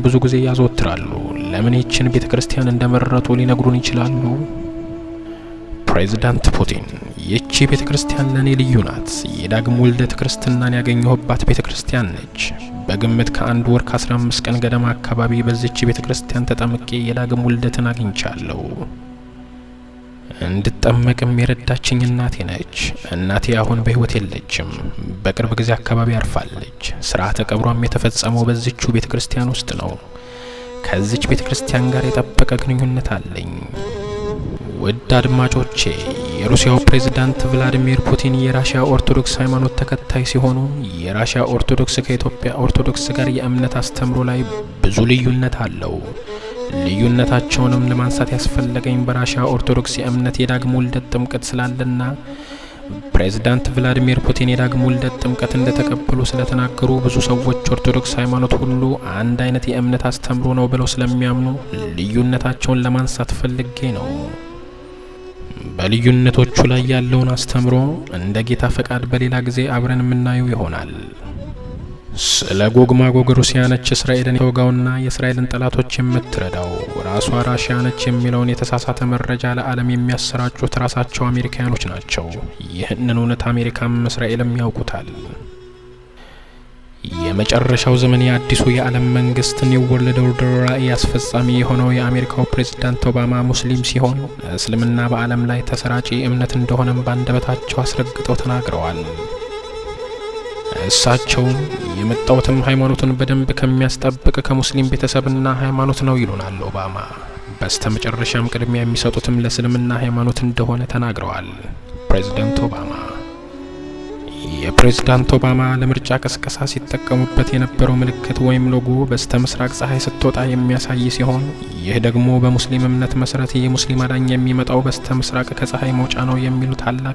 ብዙ ጊዜ ያዘወትራሉ። ለምን ይህችን ቤተ ክርስቲያን እንደመረጡ ሊነግሩን ይችላሉ? ፕሬዝዳንት ፑቲን፦ ይህቺ ቤተ ክርስቲያን ለእኔ ልዩ ናት። የዳግም ውልደት ክርስትናን ያገኘሁባት ቤተ ክርስቲያን ነች። በግምት ከ1 ወር ከ15 ቀን ገደማ አካባቢ በዚች ቤተ ክርስቲያን ተጠምቄ የዳግም ውልደትን አግኝቻለሁ። እንድጠመቅም የረዳችኝ እናቴ ነች። እናቴ አሁን በሕይወት የለችም። በቅርብ ጊዜ አካባቢ አርፋለች። ስርዓተ ቀብሯም የተፈጸመው በዚቹ ቤተ ክርስቲያን ውስጥ ነው። ከዚች ቤተ ክርስቲያን ጋር የጠበቀ ግንኙነት አለኝ። ውድ አድማጮቼ፣ የሩሲያው ፕሬዝዳንት ቭላዲሚር ፑቲን የራሽያ ኦርቶዶክስ ሃይማኖት ተከታይ ሲሆኑ የራሽያ ኦርቶዶክስ ከኢትዮጵያ ኦርቶዶክስ ጋር የእምነት አስተምሮ ላይ ብዙ ልዩነት አለው። ልዩነታቸውንም ለማንሳት ያስፈለገኝ በራሽያ ኦርቶዶክስ የእምነት የዳግም ውልደት ጥምቀት ስላለና ፕሬዝዳንት ቭላዲሚር ፑቲን የዳግም ውልደት ጥምቀት እንደተቀበሉ ስለተናገሩ ብዙ ሰዎች ኦርቶዶክስ ሃይማኖት ሁሉ አንድ አይነት የእምነት አስተምሮ ነው ብለው ስለሚያምኑ ልዩነታቸውን ለማንሳት ፈልጌ ነው። በልዩነቶቹ ላይ ያለውን አስተምሮ እንደ ጌታ ፈቃድ በሌላ ጊዜ አብረን የምናየው ይሆናል። ስለ ጎግ ማጎግ ሩሲያ ነች እስራኤልን የምትወጋውና የእስራኤልን ጠላቶች የምትረዳው ራሷ ራሽያ ነች የሚለውን የተሳሳተ መረጃ ለዓለም የሚያሰራጩት ራሳቸው አሜሪካኖች ናቸው። ይህንን እውነት አሜሪካም እስራኤልም ያውቁታል። የመጨረሻው ዘመን የአዲሱ የዓለም መንግስት New World Order ራዕይ አስፈጻሚ የሆነው የአሜሪካው ፕሬዝዳንት ኦባማ ሙስሊም ሲሆን እስልምና በዓለም ላይ ተሰራጪ እምነት እንደሆነም ባንደበታቸው አስረግጠው ተናግረዋል። እሳቸውም የመጣሁትም ሃይማኖቱን በደንብ ከሚያስጠብቅ ከሙስሊም ቤተሰብና ሃይማኖት ነው ይሉናል ኦባማ። በስተ መጨረሻም ቅድሚያ የሚሰጡትም ለእስልምና ሃይማኖት እንደሆነ ተናግረዋል ፕሬዝዳንት ኦባማ። የፕሬዝዳንት ኦባማ ለምርጫ ቅስቀሳ ሲጠቀሙበት የነበረው ምልክት ወይም ሎጎ በስተ ምስራቅ ፀሐይ ስትወጣ የሚያሳይ ሲሆን ይህ ደግሞ በሙስሊም እምነት መሰረት የሙስሊም አዳኝ የሚመጣው በስተ ምስራቅ ከፀሐይ መውጫ ነው የሚሉ ታላቅ